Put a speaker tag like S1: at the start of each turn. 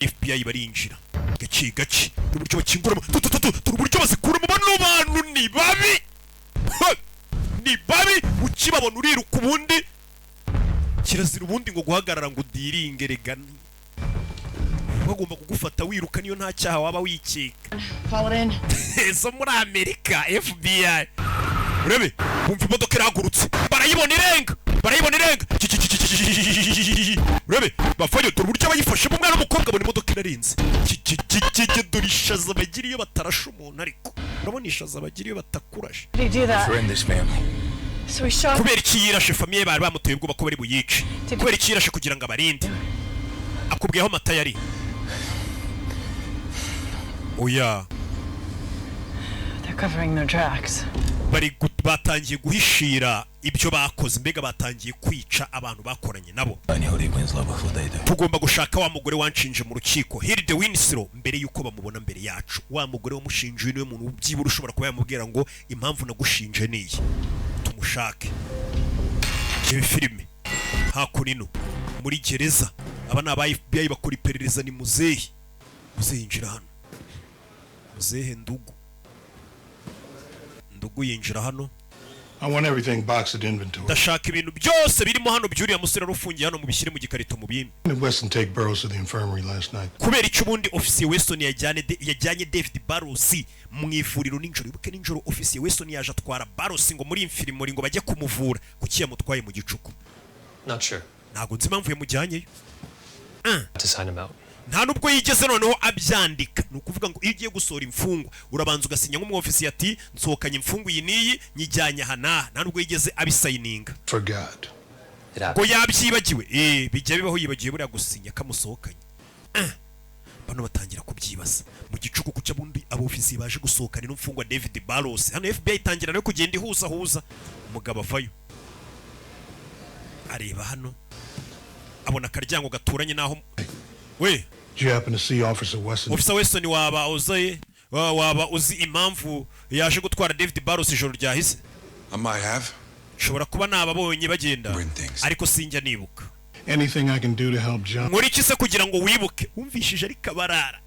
S1: FBI barinjira gake gake n'uburyo bakinguramo tu, tu, tu, tu, turi uburyo bazikuramo. Bano bantu ni babi. Ha! Ni babi, ukibabona uriruka. Ubundi kirazira ubundi ngo guhagarara ngo udiringe regana, bagomba kugufata wiruka niyo nta cyaha waba wikeka.
S2: Call it in.
S1: Zo muri Amerika, FBI. Urebe, bumva imodoka irahagurutse, barayibona irenga, barayibona irenga. Urebe bavayo, dore uburyo abayifashemo umwana w'umukobwa abona imodoka irarenze. Dore ishaza bagira iyo batarashe umuntu, ariko urabona ishaza bagira iyo batakurashe.
S2: Did he do that?
S3: Friend this family.
S2: So he shot.
S1: Kubera iki yirashe famille? Bari bamuteye ubwoba ko bari buyice. Kubera iki yirashe? Kugira ngo abarinde. Akubwiye aho amata yari? Oya.
S2: They're covering their tracks.
S1: Batangiye guhishira ibyo bakoze, mbega batangiye kwica abantu bakoranye nabo.
S3: Find Hildy Winslow before they do.
S1: Tugomba gushaka wa mugore wanshinje mu rukiko, Hilde Winslow, mbere y'uko bamubona mbere yacu. Wa mugore wamushinje niwe muntu byibura ushobora kuba yamubwira ngo impamvu nagushinje niyi. Tumushake. Reba filime hakuno muri gereza, aba ni aba FBI bakora iperereza. Ni muzehe, muzehe yinjira hano, muzehe ndugu ndugu yinjira hano.
S4: I want everything boxed at inventory.
S1: Ndashaka ibintu byose birimo hano by'uriya musore wari ufungiye hano, mubishyire mu gikarito mu bimpe.
S4: Did Weston take Burroughs to the infirmary last night?
S1: Kubera icyo ubundi ofisiye Weston yajyanye David Barros mu ivuriro nijoro? Ibuke nijoro ofisiye Weston yaje atwara Barros ngo muri infirmary ngo bajye kumuvura. Kuki yamutwaye mu gicuku?
S5: Not sure.
S1: Ntabwo nzi impamvu yamujyanyeyo.
S5: To sign him out.
S1: Nta nubwo yigeze noneho abyandika. Ni ukuvuga ngo iyo ugiye gusohora imfungwa urabanza ugasinya nk'umwofisiye ati nsohokanye imfungwa iyi n'iyi, nyijyanye aha n'aha. Nta nubwo yigeze abisayininga.
S4: Forgot.
S5: It
S1: Ngo
S5: happened.
S1: yabyibagiwe. Bijya bibaho, yibagiwe buriya gusinya kamusohokanye. Bano batangira kubyibaza mu gicuku kuca bundi abofisiye baje gusohokana ino mfungwa David Barros. Hano FBI itangira no kugenda ihuzahuza. Umugabo avayo areba hano, abona akaryango gaturanye n'aho we.
S4: Did you happen to see Officer Weston?
S1: Officer Weston, waba uzi impamvu yaje gutwara David Barros ijoro ryahise?
S6: I might have.
S1: Nshobora kuba nababonye bagenda,
S6: Bring things.
S1: ariko sinjya nibuka.
S4: Anything I can do to help John?
S1: Nkora iki se kugira ngo wibuke? Wumvishije ariko abarara.